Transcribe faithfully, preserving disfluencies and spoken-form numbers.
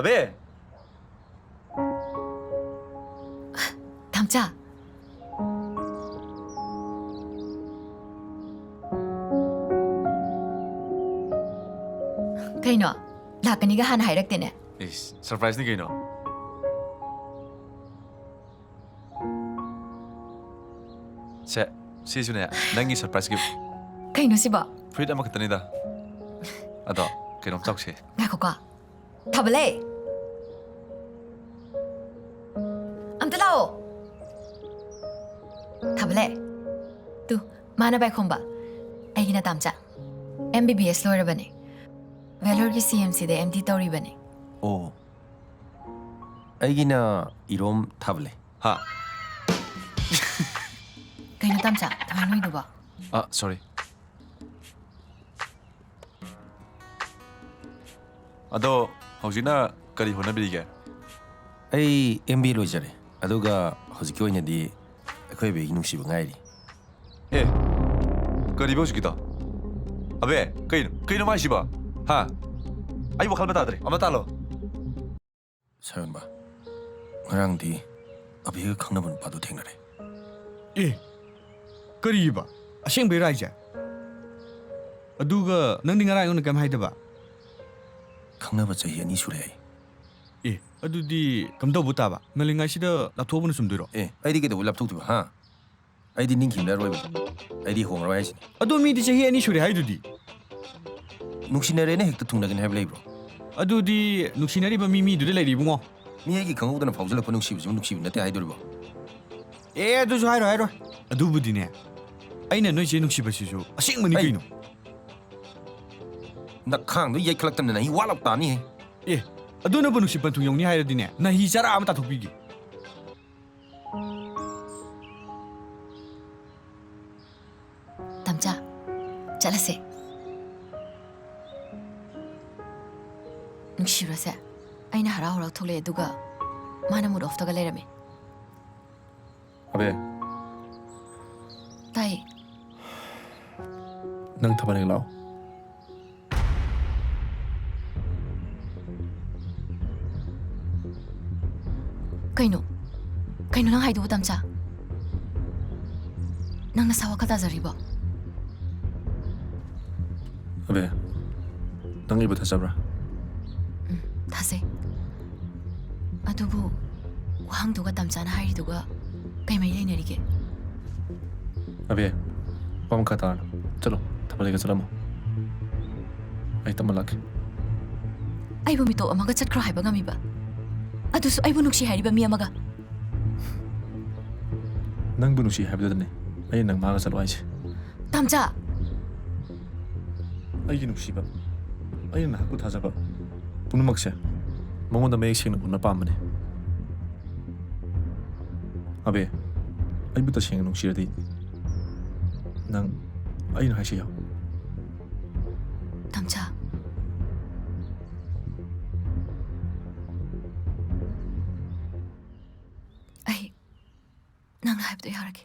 ꯑꯕꯦ! ꯇꯥꯝꯆꯥ꯫ ꯀꯩꯅꯣ? ꯂꯥꯛꯀꯅꯤꯒ ꯍꯥꯟꯅ ꯍꯥꯏꯔꯛꯇꯦꯅꯦ꯫ ꯏꯁ, ꯁꯔꯄ꯭ꯔꯥꯏꯖꯅꯤ ꯀꯩꯅꯣ꯫ ꯁꯦ, ꯁꯤꯁꯨꯅꯦ, ꯅꯪꯒꯤ ꯁꯔꯄ꯭ꯔꯥꯏꯖ ꯒꯤꯐ꯫ ꯀꯩꯅꯣ ꯁꯤꯕꯣ? ꯐꯨꯔꯤꯠ ꯑꯃꯈꯛꯇꯅꯤꯗ꯫ ꯑꯗꯣ, ꯀꯩꯅꯣꯝ ꯆꯥꯎꯁꯦ꯫ ꯉꯥꯏꯈꯣꯀꯣ꯫ ꯊꯥꯕꯂꯦ! ꯑꯝꯇ ꯂꯥꯛꯑꯣ꯫ ꯊꯥꯕꯂꯦ꯫ ꯇꯨ, ꯃꯥꯅ ꯄꯥꯏꯈꯣꯝꯕ꯫ ꯑꯩꯒꯤꯅ ꯇꯥꯝꯆꯥ꯫ ꯑꯦꯝ ꯕꯤ ꯕꯤ ꯑꯦꯁ ꯂꯣꯏꯔꯕꯅꯦ꯫ ꯚꯦꯂꯣꯔꯒꯤ ꯁꯤ ꯑꯦꯝ ꯁꯤꯗ ꯑꯦꯝ ꯗꯤ ꯇꯧꯔꯤꯕꯅꯦ꯫ ꯑꯣ꯫ ꯑꯩꯒꯤꯅ ꯏꯔꯣꯝ ꯊꯥꯕꯂꯦ꯫ ꯍꯥ? ꯀꯩꯅꯣ ꯇꯥꯝꯆꯥ, ꯑꯗꯨꯃꯥꯏꯅ ꯅꯣꯏꯗꯨꯕꯣ? ꯑ, ꯁꯣꯔꯤ꯫ ꯑꯗꯣ ꯍꯧꯖꯤꯛꯅ ꯀꯔꯤ ꯍꯣꯠꯅꯕꯤꯔꯤꯒꯦ? ꯑꯩ ꯑꯦꯝ ꯕꯤ ꯑꯦ ꯂꯣꯏꯖꯔꯦ, ꯑꯗꯨꯒ ꯍꯧꯖꯤꯛꯀꯤ ꯑꯣꯏꯅꯗꯤ ꯑꯩꯈꯣꯏ ꯑꯕꯦꯒꯤ ꯅꯨꯡꯁꯤꯕ ꯉꯥꯏꯔꯤ꯫ ꯑꯦ, ꯀꯔꯤꯕ ꯍꯧꯖꯤꯛꯀꯤꯗꯣ? ꯑꯕꯦ, ꯀꯩꯅꯣ, ꯀꯩꯅꯣ ꯃꯥ ꯍꯥꯏꯁꯤꯕꯣ? ꯍꯥ? ꯑꯩ ꯋꯥꯈꯜ ꯑꯃ ꯇꯥꯗ꯭ꯔꯦ, ꯑꯃ ꯇꯥꯜꯂꯣ꯫ ꯁꯥꯌꯣꯟꯕ, ꯉꯔꯥꯡꯗꯤ ꯑꯕꯤꯒ ꯈꯪꯅꯕ ꯅꯨꯄꯥꯗꯨ ꯊꯦꯡꯅꯔꯦ꯫ ꯑꯦ, ꯀꯔꯤꯕ? ꯑꯁꯦꯡꯕꯩꯔꯣ ꯍꯥꯏꯁꯦ? ꯑꯗꯨꯒ ꯅꯪꯗꯤ ꯉꯔꯥꯡ ꯑꯩꯉꯣꯟꯗ ꯀꯩꯝ ꯍꯥꯏꯗꯕ? ꯈꯪꯅꯕ ꯆꯍꯤ ꯑꯅꯤ ꯁꯨꯔꯦ ꯍꯥꯏ꯫ ꯑꯦ, ꯑꯗꯨꯗꯤ ꯀꯝꯗꯧꯕ ꯇꯥꯕ? ꯉꯜꯂꯤꯉꯩꯁꯤꯗ ꯂꯥꯞꯊꯣꯛꯄꯅ ꯆꯨꯝꯗꯣꯏꯔꯣ? ꯑꯦ, ꯑꯩꯗꯤ ꯀꯩꯗꯧꯕꯩ ꯂꯥꯞꯊꯣꯛꯇꯣꯏꯕ, ꯍꯥ? ꯑꯩꯗꯤ ꯅꯤꯡꯈꯤꯕꯅ ꯑꯔꯣꯏꯕꯅꯤ꯫ ꯑꯩꯗꯤ ꯍꯣꯡꯉꯔꯣꯏ ꯍꯥꯏꯁꯤꯅꯤ꯫ ꯑꯗꯣ ꯃꯤꯗꯤ ꯆꯍꯤ ꯑꯅꯤ ꯁꯨꯔꯦ ꯍꯥꯏꯗꯨꯗꯤ꯫ ꯅꯨꯡꯁꯤꯅꯔꯦꯅ ꯍꯦꯛꯇ ꯊꯨꯡꯅꯒꯅꯤ ꯍꯥꯏꯕ ꯂꯩꯕ꯭ꯔꯣ? ꯑꯗꯨꯗꯤ ꯅꯨꯡꯁꯤꯅꯔꯤꯕ ꯃꯤ ꯃꯤꯗꯨꯗ ꯂꯩꯔꯦ, ꯏꯕꯨꯡꯉꯣ꯫ ꯃꯤ ꯑꯩꯒꯤ ꯈꯪꯍꯧꯗꯅ ꯐꯥꯎꯖꯜꯂꯛꯄ ꯅꯨꯡꯁꯤꯕꯁꯤꯕꯨ ꯅꯨꯡꯁꯤꯕ ꯅꯠꯇꯦ ꯍꯥꯏꯗꯣꯔꯤꯕꯣ? ꯑꯦ, ꯑꯗꯨꯁꯨ ꯍꯥꯏꯔꯣꯏ, ꯍꯥꯏꯔꯣꯏ꯫ ꯑꯗꯨꯕꯨꯗꯤꯅꯦ, ꯑꯩꯅ ꯅꯣꯏ ꯆꯦ ꯅꯨꯡꯁꯤꯕꯁꯤꯁꯨ ꯑꯁꯦꯡꯕꯅꯤ ꯑꯩ ꯀꯩꯅꯣ꯫ ꯅꯈꯥꯡꯗꯣ ꯌꯩꯈꯠꯂꯛꯇꯅ ꯅꯍꯤ ꯋꯥ ꯂꯥꯎ ꯇꯥꯅꯤꯍꯦ꯫ ꯑꯦ, ꯑꯗꯨꯅꯕꯨ ꯅꯨꯡꯁꯤ ꯄꯟꯊꯨꯡ ꯌꯧꯅꯤ ꯍꯥꯏꯔꯗꯤꯅꯦ, ꯅꯍꯤ ꯆꯔꯥ ꯑꯃ ꯇꯥꯊꯣꯛꯄꯤꯒꯦ꯫ ꯇꯝꯆꯥ, ꯆꯠꯂꯁꯦ꯫ ꯅꯨꯡꯁꯤꯔꯣꯁꯦ꯫ ꯑꯩꯅ ꯍꯔꯥꯎ ꯍꯔꯥꯎ ꯊꯣꯛꯂꯛꯑꯦ, ꯑꯗꯨꯒ ꯃꯥꯅ mood off ꯇꯒ ꯂꯩꯔꯝꯃꯦ꯫ ꯑꯕꯦ꯫ ꯇꯥꯏ꯫ ꯅꯪ ꯊꯕꯛ ꯂꯩ ꯂꯥꯛꯑꯣ꯫ ꯀꯩꯅꯣ? ꯀꯩꯅꯣ ꯅꯪ ꯍꯥꯏꯗꯨꯕꯨ, ꯇꯝꯆꯥ? ꯅꯪ ꯅꯁꯥ ꯋꯥꯈꯜ ꯇꯥꯖꯔꯤꯕꯣ? ꯑꯕꯦ, ꯅꯪ ꯑꯩꯕꯨ ꯊꯥꯖꯕ꯭ꯔꯥ? ꯎꯝ, ꯊꯥꯖꯩ꯫ ꯑꯗꯨꯕꯨ ꯋꯥꯍꯪꯗꯨꯒ ꯇꯝꯆꯥꯅ ꯍꯥꯏꯔꯤꯗꯨꯒ ꯀꯩ ꯃꯔꯤ ꯂꯩꯅꯔꯤꯒꯦ? ꯑꯕꯦ, ꯋꯥ ꯃꯈꯥ ꯇꯥꯔꯅꯨ꯫ ꯆꯠꯂꯣ, ꯊꯕꯛ ꯂꯩꯒ ꯆꯠꯂꯝꯃꯣ꯫ ꯑꯩ ꯇꯞꯅ ꯂꯥꯛꯀꯦ꯫ ꯑꯩꯕꯨ ꯃꯤꯇꯣꯞ ꯑꯃꯒ ꯆꯠꯈ꯭ꯔꯣ ꯍꯥꯏꯕ ꯉꯝꯃꯤꯕ? ꯑꯗꯨꯁꯨ ꯑꯩꯕꯨ ꯅꯨꯡꯁꯤ ꯍꯥꯏꯔꯤꯕ ꯃꯤ ꯑꯃꯒ? ꯅꯪꯕꯨ ꯅꯨꯡꯁꯤ ꯍꯥꯏꯕꯗꯨꯗꯅꯦ ꯑꯩꯅ ꯅꯪ ꯃꯥꯒ ꯆꯠꯂꯣ ꯍꯥꯏꯁꯦ꯫ ꯇꯝꯆꯥ! ꯑꯩꯒꯤ ꯅꯨꯡꯁꯤꯕ, ꯑꯩꯅ ꯅꯍꯥꯛꯄꯨ ꯊꯥꯖꯕ ꯄꯨꯝꯅꯃꯛꯁꯦ ꯃꯉꯣꯟꯗ ꯃꯌꯦꯛ ꯁꯦꯡꯅ ꯎꯅ ꯄꯥꯝꯕꯅꯦ꯫ ꯑꯕꯦ, ꯑꯩꯕꯨ ꯇꯁꯦꯡꯅ ꯅꯨꯡꯁꯤꯔꯗꯤ ꯅꯪ ꯑꯩꯅ ꯍꯥꯏꯁꯤ ꯌꯥꯎ꯫ ꯇꯝꯆꯥ꯫ ꯑꯩ ꯅꯪꯅ ꯍꯥꯏꯕꯗꯣ ꯌꯥꯔꯒꯦ꯫